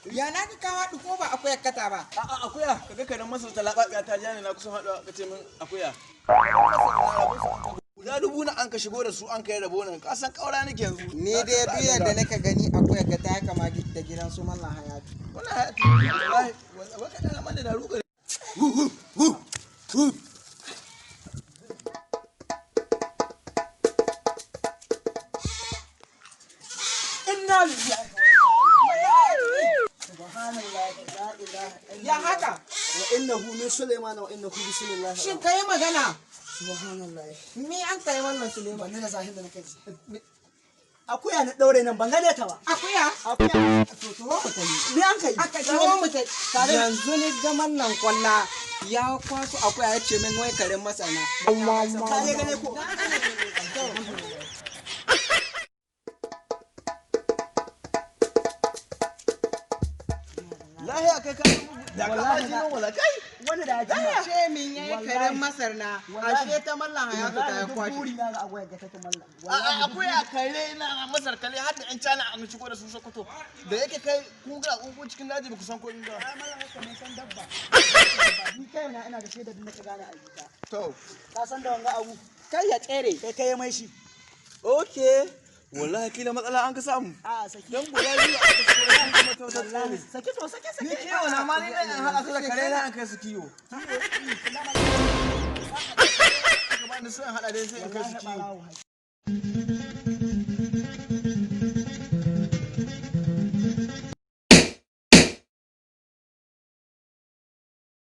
Ya na ka haɗu ko ba akuya kata ba? A'a, akuya, kaga karen Masar ta laɓaɓiya ta ja ni na kusan haɗuwa, ka ce min akuya. Guda 1000 na an ka shigo da su, an kai rabo nan, ka san ƙaura nake yanzu. Ni dai duk yadda naka gani, akuya ga ta kama da gidan su Mallam Hayatu. Wannan Hayatu wallahi, wallahi ka dana mana da ruka. Hu hu hu. Inna lillahi. Subhanallahi, la ilaha illa. Ya haka? Wa innahu min Sulaiman wa innahu bismillah. Shin kai magana? Subhanallahi. Mi an kai wannan Suleiman? Ban da zahin da nake ji. Akuya na daure nan, ban gane ta ba. Akuya? Akuya. To mu tafi. Me an kai? Aka ciwo mu tafi. Yanzu ni ga mallan kwalla ya kwaso akuya, ya ce min wai karen masana. Ka je gane ko? Lahiya kai ka da ka ba jinin wala kai. Wani da ya ji. Ce min yayi karen Masar na, ashe ta Mallam Hayatu ta ya Wallahi buri kwashe. na ga akuya ga take mallam. A'a, akuya kare na Masar kale har da yan cana an shigo da su Sokoto. Da yake kai ku ga ku cikin daji ba ku san komai ba. Ai mallam, haka mun san dabba. Ni kai na ina da shaidar da nake gane ayyuka. To. Ka san da wanga abu Kai ya tsere. kai kai mai shi. Okay. Wallahi kila matsala an ka samu. A saki. Dan guda biyu aka shigo da su kuma ta tsere. Saki to, saki saki. Ni kiwo na ma ni dan haɗa su da kare na an kai su kiwo. Ka ba ni so in haɗa dai sai in kai su kiwo.